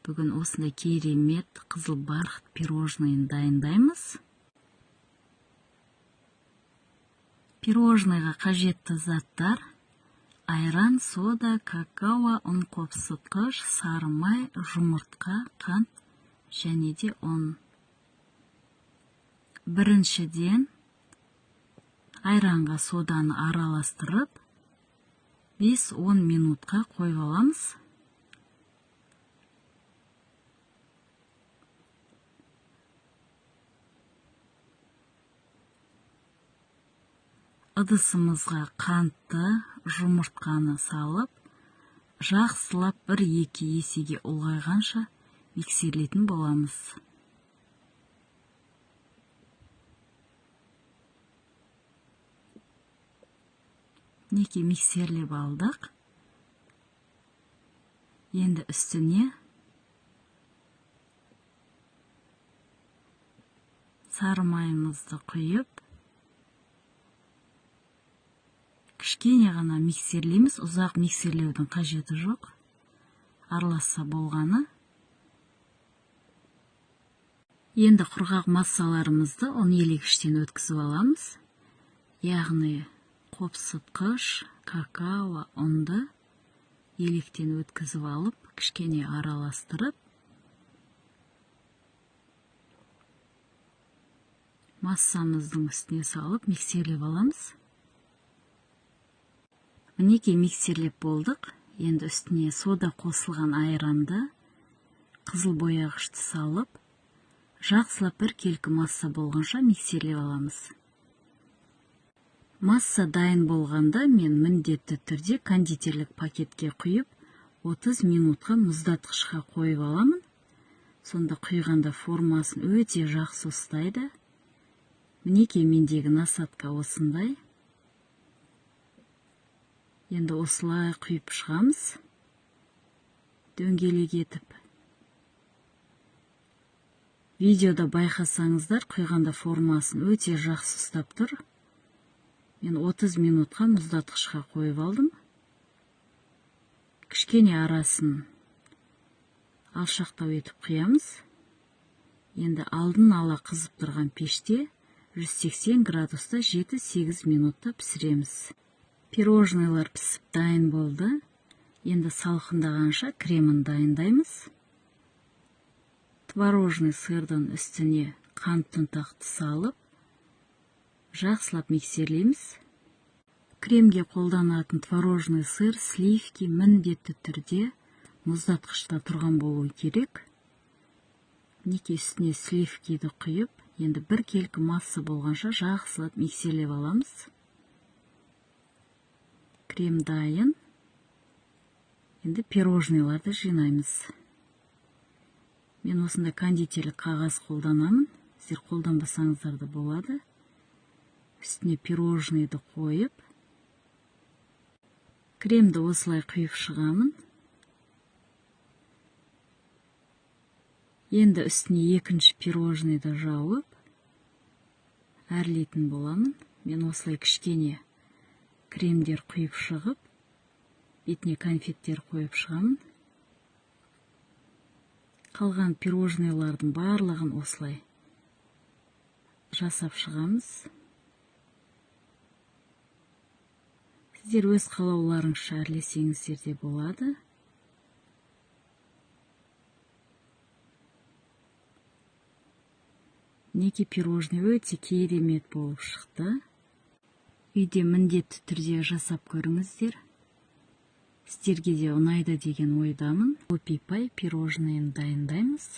Бүгін осындай керемет қызыл бархат пирожныйын дайындаймыз. Пирожныйға қажетті заттар: айран, сода, какао, ұн қопсытқыш, сары май, жұмыртқа, қант және де ұн. Біріншіден айранға соданы араластырып 5-10 минутқа қойып аламыз. Ыдысымызға қантты, жұмыртқаны салып, жақсылап 1-2 есеге ұлғайғанша миксерлейтін боламыз. Мінекей миксерлеп алдық. Енді үстіне сары майымызды құйып, кішкене ғана миксерлейміз. Ұзақ миксерлеудің қажеті жоқ. Араласса болғаны. Енді құрғақ массаларымызды ұн елегіштен өткізіп аламыз. Яғни қопсытқыш, какао, ұнды електен өткізіп алып, кішкене араластырып, массамыздың үстіне салып миксерлеп аламыз. Мінекей миксерлеп болдық. Енді үстіне сода қосылған айранды, қызыл бояғышты салып, жақсылап бір келкі масса болғанша миксерлеп аламыз. Масса дайын болғанда мен міндетті түрде кондитерлік пакетке құйып, 30 минутқа мұздатқышқа қойып аламын. Сонда құйғанда формасын өте жақсы ұстайды. Мінекей мендегі насадка осындай. Енді осылай құйып шығамыз, дөңгелек етіп. Видеода байқасаңыздар, құйғанда формасын өте жақсы ұстап тұр. Мен 30 минутқа мұздатқышқа қойып алдым. Кішкене арасын алшақтау етіп құямыз. Енді алдын ала қызып тұрған пеште 180 градуста 7-8 минутта пісіреміз. Пирожныйлар пісіп дайын болды. Енді салқындағанша кремін дайындаймыз. Творожный сырдың үстіне қант ұнтақты салып, жақсылап миксерлейміз. Кремге қолданатын творожный сыр, сливки міндетті түрде мұздатқышта тұрған болуы керек. Мінекей үстіне сливкиді құйып, енді бір келкі масса болғанша жақсылап миксерлеп аламыз. Крем дайын. Енді пирожныйларды жинаймыз. Мен осындай кондитерлік қағаз қолданамын. Сіздер қолданбасаңыздар да болады. Үстіне пирожныйды қойып, кремді осылай құйып шығамын. Енді үстіне екінші пирожныйды жауып, әрлейтін боламын. Мен осылай кішкене кремдер құйып шығып, бетіне конфеттер қойып шығамын. Қалған пирожныйлардың барлығын осылай жасап шығамыз. Сіздер өз қалауларыңызша әрлесеңіздер де болады. Мінекей пирожный өте керемет болып шықты. Үйде міндетті түрде жасап көріңіздер. Сіздерге де ұнайды деген ойдамын. Попипай пирожныйын дайындаймыз.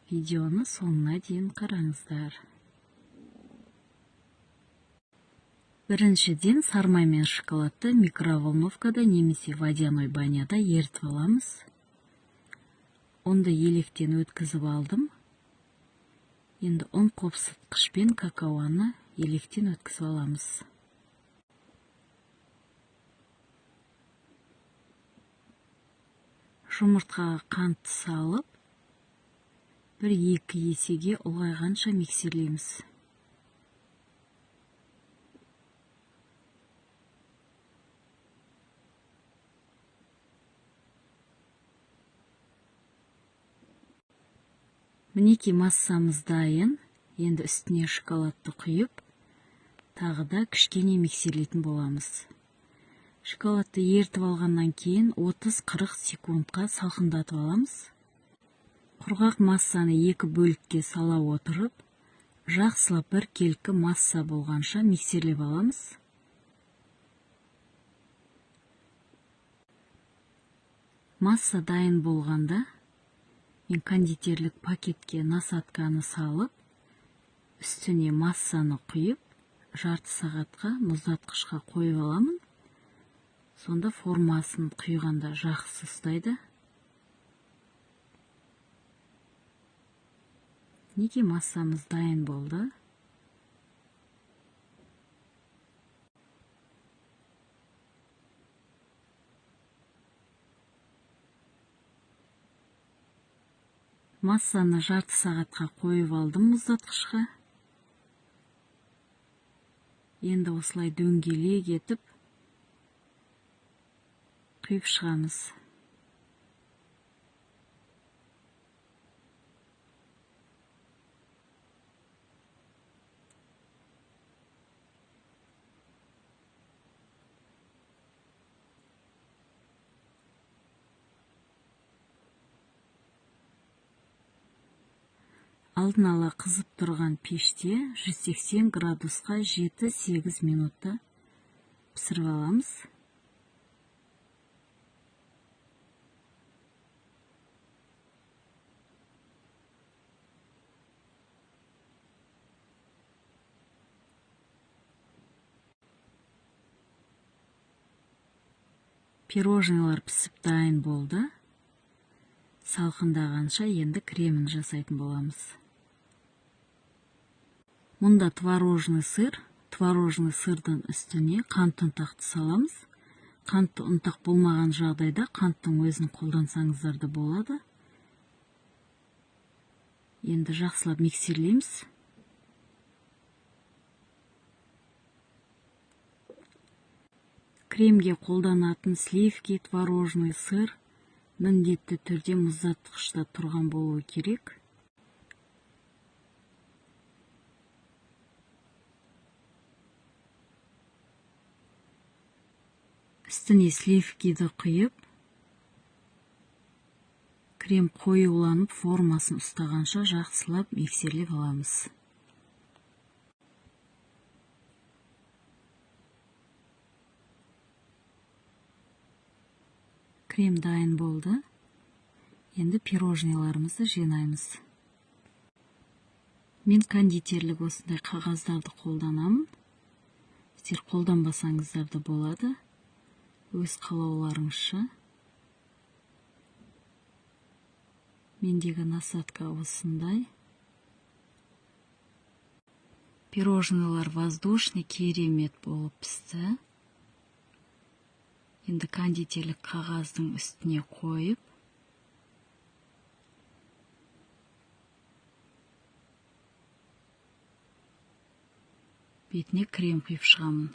Видеоны соңына дейін қараңыздар. Біріншіден сармай мен шоколадты микроволновкада немесе водяной баняда ерітіп аламыз. Ұнды електен өткізіп алдым. Енді ұн қопсытқыш пен какаоны електен өткізіп аламыз. Жұмыртқаға қантты салып, 1-2 есеге ұлғайғанша миксерлейміз. Мінекей, массамыз дайын. Енді үстіне шоколадты құйып, тағы да кішкене миксерлейтін боламыз. Шоколадты ерітіп алғаннан кейін 30-40 секундқа салқындатып аламыз. Құрғақ массаны екі бөлікке сала отырып, жақсылап біркелкі масса болғанша миксерлеп аламыз. Масса дайын болғанда, мен кондитерлік пакетке насадканы салып, үстіне массаны құйып, жарты сағатқа мұздатқышқа қойып аламын. Сонда формасын құйғанда жақсы ұстайды. Мінекей, массамыз дайын болды. Массаны жарты сағатқа қойып алдым мұздатқышқа. Енді осылай дөңгелек етіп құйып шығамыз. Алдын ала қызып тұрған пеште 180 градусқа 7-8 минутта пісіріп аламыз. Пирожныйлар пісіп дайын болды. Салқындағанша енді кремін жасайтын боламыз. Мұнда творожный сыр, творожный сырдың үстіне қант ұнтақты саламыз. Қантты ұнтақ болмаған жағдайда қанттың өзін қолдансаңыздар да болады. Енді жақсылап миксерлейміз. Кремге қолданатын сливки, творожный сыр міндетті түрде мұздатқышта тұрған болуы керек. Үстіне сливкиді құйып, крем қоюланып формасын ұстағанша жақсылап миксерлеп аламыз. Крем дайын болды. Енді пирожныйларымызды жинаймыз. Мен кондитерлік осындай қағаздарды қолданамын. Сіздер қолданбасаңыздар да болады. Өз қалауларыңызша. Мендегі насадка осындай. Пирожныйлар воздушный, керемет болып пісті. Енді кондитерлік қағаздың үстіне қойып, бетіне крем құйып шығамын.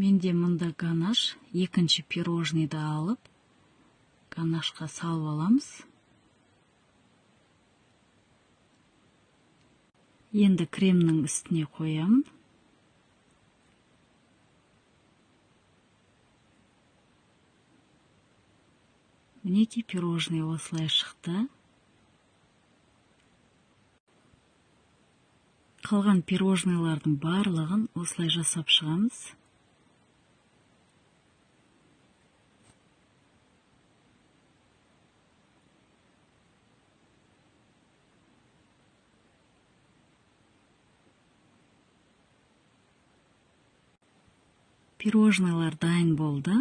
Менде мұнда ганаш, екінші пирожныйды алып, ганашқа салып аламыз. Енді кремнің үстіне қоямын. Мінекей, пирожный осылай шықты. Қалған пирожныйлардың барлығын осылай жасап шығамыз. Пирожныйлар дайын болды.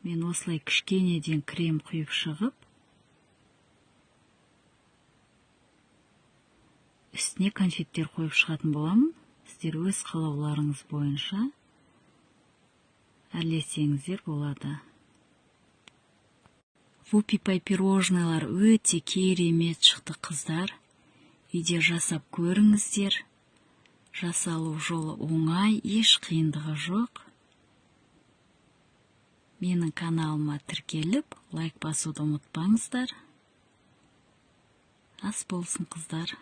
Мен осылай кішкенеден крем құйып шығып, үстіне конфеттер қойып шығатын боламын. Сіздер өз қалауларыңыз бойынша әрлесеңіздер болады. Вупи пай пирожныйлар өте керемет шықты, қыздар. Үйде жасап көріңіздер. Жасалу жолы оңай, еш қиындығы жоқ. Менің каналыма тіркеліп, лайк басуды ұмытпаңыздар. Ас болсын, қыздар!